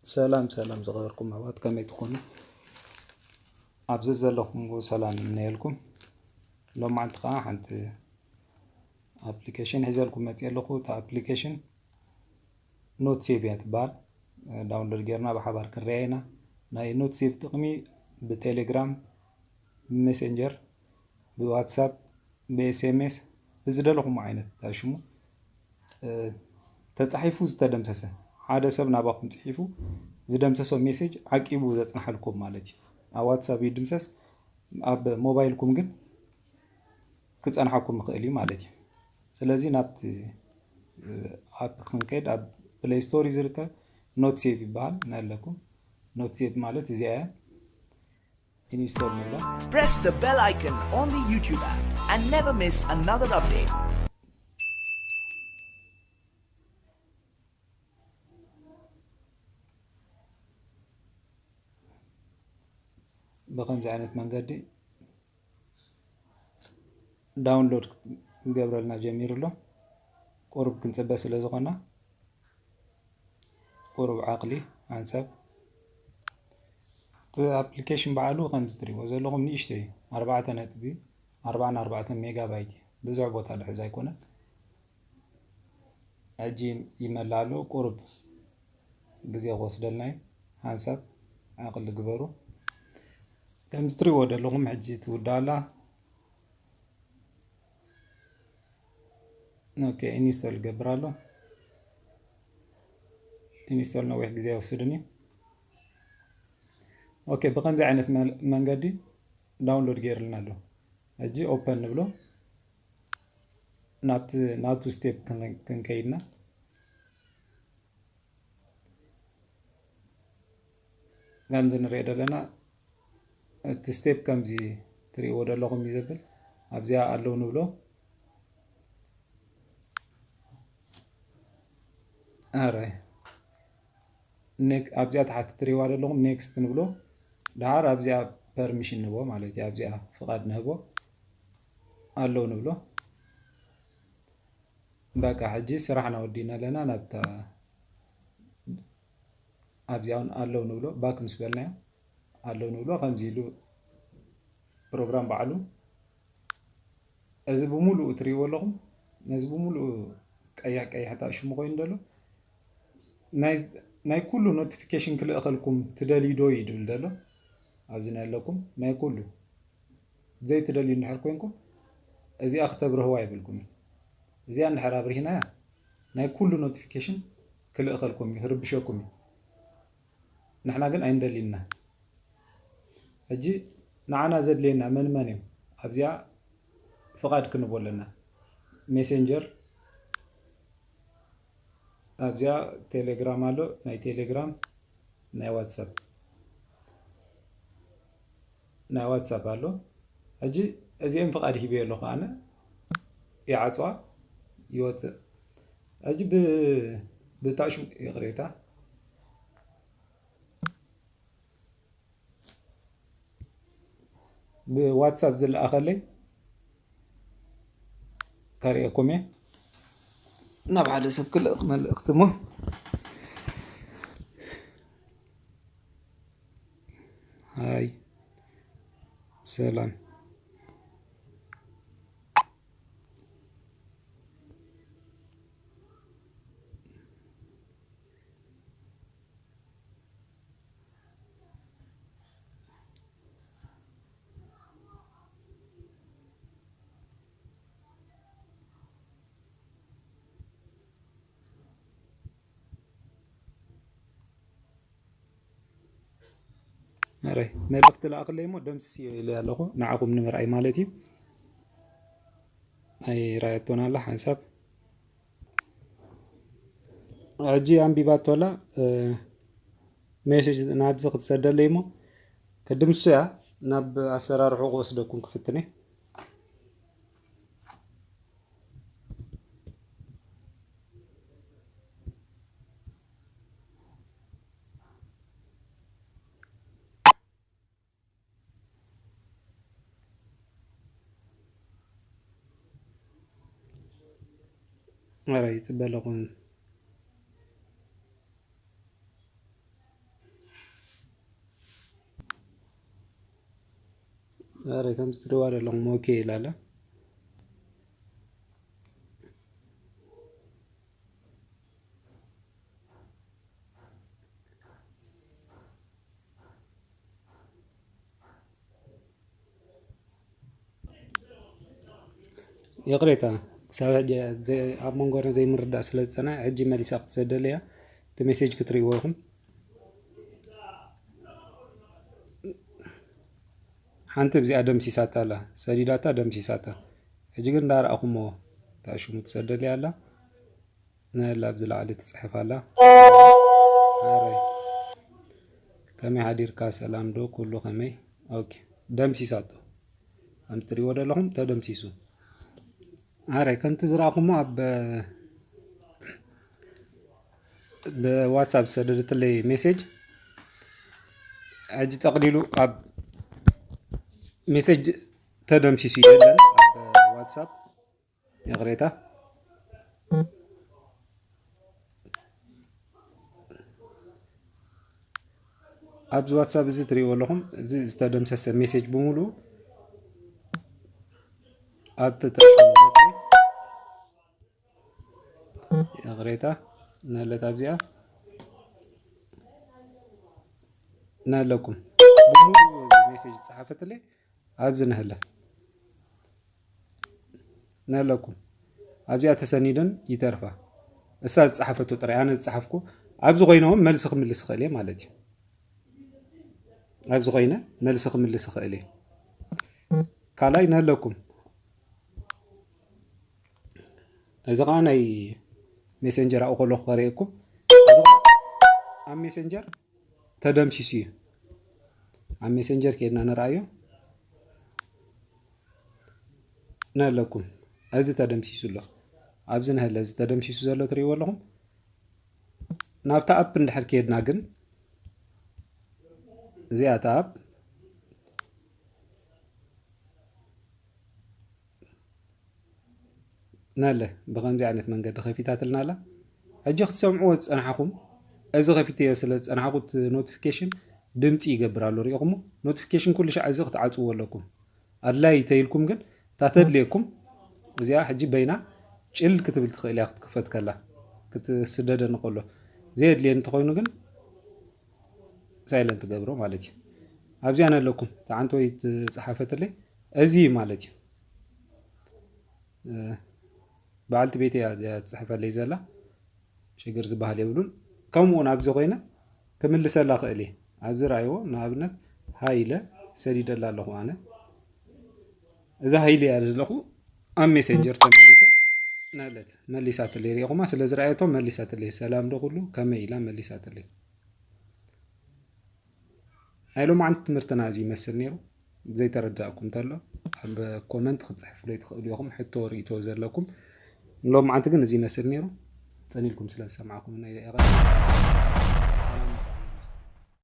ሰላም ሰላም ዝኸበርኩም ኣሕዋት፣ ከመይ ትኾኑ? ኣብዚ ዘለኹም ሰላም እምነየልኩም። ሎማዓንቲ ከዓ ሓንቲ ኣፕሊኬሽን ሒዘልኩም መፅየ ኣለኹ። እታ ኣፕሊኬሽን ኖት ሴቭ እያ ትበሃል። ዳውንሎድ ጌርና ብሓባር ክንረያ ኢና። ናይ ኖት ሴቭ ጥቕሚ ብቴሌግራም፣ ብሜሴንጀር፣ ብዋትሳፕ፣ ብኤስኤምኤስ፣ ብዝደለኹም ዓይነት ሽሙ ተፃሒፉ ዝተደምሰሰ፣ ሓደ ሰብ ናባኹም ፅሒፉ ዝደምሰሶ ሜሴጅ ዓቂቡ ዘፅንሓልኩም ማለት እዩ። ኣብ ዋትሳፕ ይድምሰስ፣ ኣብ ሞባይልኩም ግን ክፀንሓኩም ይኽእል እዩ ማለት እዩ። ስለዚ ናብቲ ኣፕ ክንከይድ፣ ኣብ ፕሌይ ስቶር እዩ ዝርከብ። ኖት ሴቭ ይበሃል ናለኩም። ኖት ሴቭ ማለት እዚኣ እያ። ኢንስቶል ንብላ። Press the bell icon on the YouTube app and never miss another update. ብኸምዚ ዓይነት መንገዲ ዳውንሎድ ክገብረልና ጀሚሩ ኣሎ። ቁሩብ ክንጽበ ስለ ዝኾና፣ ቁሩብ ዓቕሊ ሓንሳብ። እቲ ኣፕሊኬሽን ባዕሉ ከምዚ ትሪእዎ ዘለኹም ንእሽተይ እዩ። ኣርባዕተ ነጥቢ ኣርባዓን ኣርባዕተን ሜጋባይት እዩ። ብዙሕ ቦታ ዝሕዝ ኣይኮነን። ሕጂ ይመልእ ኣሎ። ቁሩብ ግዜ ክወስደልና እዩ። ሓንሳብ ዓቕሊ ግበሩ። ከምዚ ትሪእዎ ዘለኹም ሕጂ ትውዳእ ኣላ። ኦኬ፣ ኢንስቶል ይገብር ኣሎ። ኢንስቶል ነዊሕ ግዜ ኣይወስድን እዩ። ኦኬ፣ ብኸምዚ ዓይነት መል-፣ መንገዲ ዳውንሎድ ገይርልና ኣሎ። ሕጂ ኦፐን ንብሎ። ናብቲ ናቱ ስቴፕ ክን-፣ ክንከይድና ከምዚ ንሪኦ ዘለና እቲ ስቴፕ ከምዚ ትሪእዎ ዘለኹም እዩ ዘብል። ኣብዚኣ ኣለዉ ንብሎ። ኣረ፣ ኔክ-፣ ኣብዚኣ ታሕቲ ትሪእዋ ዘለኹም ኔክስት ንብሎ። ደሓር ኣብዚኣ ፐርሚሽን ንህቦ ማለት እዩ። ኣብዚኣ ፍቓድ ንህቦ። ኣለዉ ንብሎ። በቃ፣ ሕጂ ስራሕና ወዲእና ኣለና። ናብታ ኣብዚኣ እውን ኣለዉ ንብሎ። ባክ ምስ በልናዮ ኣለዉ ንብሎ። ከምዚ ኢሉ ፕሮግራም ባዕሉ፣ እዚ ብምሉኡ ትሪእዎ ኣለኹም፣ ነዚ ብምሉኡ ቀይሕ ቀይሕ እታ ሽሙ ኮይኑ ዘሎ፣ ናይ፣ ናይ ኩሉ ኖቲፊኬሽን ክልእኸልኩም ትደልዩ ዶ እዩ ድብል ዘሎ። ኣብዚ ናይ ኣለኩም ናይ ኩሉ ዘይትደልዩ እንድሕር ኮንኩም፣ እዚኣ ክተብርህዋ ይብልኩም እዩ። እዚኣ እንድሕር ኣብርሂናያ፣ ናይ ኩሉ ኖቲፊኬሽን ክልእኸልኩም እዩ፣ ክርብሸኩም እዩ። ንሕና ግን ኣይንደልይና። ሕጂ ንዓና ዘድልየና መን መን እዮም? ኣብዚኣ ፍቓድ ክንቦ ኣለና። ሜሴንጀር፣ ኣብዚኣ ቴሌግራም ኣሎ፣ ናይ ቴሌግራም፣ ናይ ዋትሳፕ፣ ናይ ዋትሳፕ ኣሎ። ሕጂ እዚኦም ፍቓድ ሂበዮ ኣለኹ ኣነ፣ ይዓፅዋ፣ ይወፅእ። ሕጂ ብ-፣ ብታሽሙ ይቕሬታ፣ ብዋትሳፕ ዝለኣኸለይ ከርእየኩም እየ። ናብ ሓደ ሰብ ክልእኽ መልእኽቲ እሞ፣ ሃይ፣ ሰላም። ኣረ፣ መልእኽቲ ለኣኽለይ እሞ ደምስስዮ ኢለ ኣለኹ፣ ንዓኹም ንምርኣይ ማለት እዩ። ኣይረኣየቶን ኣላ ሓንሳብ። ሕጂ ኣንቢባቶ ኣላ፣ እ፣ ሜሴጅ ናብዚ ክትሰደለይ እሞ፣ ቅድም እሱ እያ ናብ ኣሰራርሑ ክወስደኩም ክፍትን እየ። ኧረ ይፅበ ኣለኹም። ዛሬ ከምዚ ትሪእዋ ዘለኹም ኦኬ ኢላለ። ይቕሬታ፣ ክሳብ ሕጂ ዘ-፣ ኣብ መንጎና ዘይምርዳእ ስለ ዝጸንሐ፣ ሕጂ መሊሳ ክትሰደለያ እቲ ሜሴጅ ክትርእይዎ ኢኹም። ሓንቲ እዚኣ ደምሲሳታ ኣላ፣ ሰዲዳታ ደምሲሳታ። ሕጂ ግን እንዳረኣኹሞ እታ ሽሙ ትሰደለያ ኣላ። ነላ ኣብዚ ላዕሊ ትጽሕፍ ኣላ። ኣረ፣ ከመይ ሓዲርካ? ሰላም ዶ? ኩሉ ከመይ? ኦኬ፣ ደምሲሳቶ። ከም ትሪእዎ ዘለኹም ተደምሲሱ። ኣረ፣ ከምቲ ዝረኣኹሞ ኣብ ብዋትሳፕ ዝሰደደትለይ ሜሴጅ፣ ሕጂ ጠቕሊሉ ኣብ ሜሴጅ ተደምሲሱ የለን ኣብ ዋትሳፕ። ይቕሬታ። ኣብዚ ዋትሳፕ እዚ ትሪእዎ ኣለኹም፣ እዚ ዝተደምሰሰ ሜሴጅ ብምሉኡ ኣብ ተጠርሽሙ መፅእ። ይቕሬታ፣ ነለት ኣብዚኣ ነለኩም። ብምሉኡ እዚ ሜሴጅ ዝፀሓፈትለይ ኣብዚ ነህለ ነለኩም። ኣብዚኣ ተሰኒደን ይተርፋ። እሳ ዝፀሓፈቶ ጥራይ፣ ኣነ ዝፀሓፍኩ ኣብዚ ኮይነ እውን መልሲ ክምልስ ይኽእል እየ ማለት እዩ። ኣብዚ ኮይነ መልሲ ክምልስ ይኽእል እየ። ካልኣይ ነለኩም። እዚ ኸዓ ናይ ሜሴንጀር ኣብኡ ከለኹ ከርእየኩም። እዚ ኸዓ ኣብ ሜሴንጀር ተደምሲሱ እዩ። ኣብ ሜሴንጀር ከይድና ንርኣዮ። ነለኩም። እዚ ተደምሲሱ ኣሎ። ኣብዚ ነህለ እዚ ተደምሲሱ ዘሎ ትርእይዎ ኣለኹም። ናብታ ኣፕ እንድሕር ከይድና ግን፣ እዚኣ እታ ኣፕ ነለ ብኸምዚ ዓይነት መንገዲ ከፊታትልና ኣላ። ሕጂ ክትሰምዕዎ ዝጸናሕኹም፣ እዚ ከፊተዮ ስለ ዝጸናሕኩ እቲ ኖቲፊኬሽን ድምጺ ይገብር ኣሎ። ሪኢኹሞ? ኖቲፊኬሽን ኩሉ ሻዕ እዚ ክትዓጽዎ ኣለኩም። ኣድላይ ተይልኩም ግን እታ ተድልየኩም እዚኣ ሕጂ በይና ጭል ክትብል ትኽእል እያ ክትክፈት ከላ፣ ክትስደደኒ ከሎ። ዘየድልየኒ እንተኾይኑ ግን ሳይለንት ገብሮ ማለት እዩ። ኣብዚኣ ነለኩም፣ እታ ሓንቲ ወይ ትጸሓፈትለይ፣ እዚ ማለት እዩ። እ፣ በዓልቲ ቤት እያ እዚኣ ትጽሕፈለይ ዘላ። ሽግር ዝበሃል የብሉን። ከምኡ እውን ኣብዚ ኮይነ ክምልሰላ ክእል እየ። ኣብዚ ረኣይዎ፣ ንኣብነት ሃይ ኢለ ሰዲደላ ኣለኹ ኣነ። እዛ ሃይ ኢለ እያ ዘለኹ ኣብ ሜሴንጀር ተመሊሰ፣ ነለት መሊሳትለይ። ሪኢኹማ ስለ ዝረኣየቶ መሊሳትለይ። ሰላም ዶ ኩሉ ከመይ ኢላ መሊሳትለይ። ናይ ሎማዓንቲ ትምህርትና እዚ ይመስል ነይሩ። ዘይተረዳእኩም እንተሎ ኣብ ኮመንት ክትጽሕፉለይ ትኽእሉ ኢኹም። ሕቶ ርእይቶ ዘለኩም ንሎማዓንቲ ግን እዚ ይመስል ነይሩ። ጸኒልኩም ስለ ዝሰማዕኩምና የቐ